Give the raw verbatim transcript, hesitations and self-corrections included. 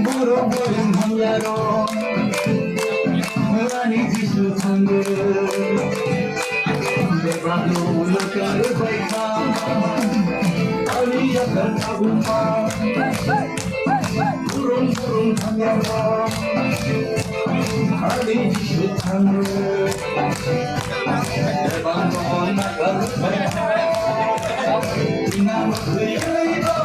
Burung burung hamyaro, ani Jisu thangwi. Bebak no ulo kar bai kha, ani yakar tabuma. Burung burung hamyaro, ani Jisu thangwi. Bebak no ulo kar bai kha, ina no thwi bai kha.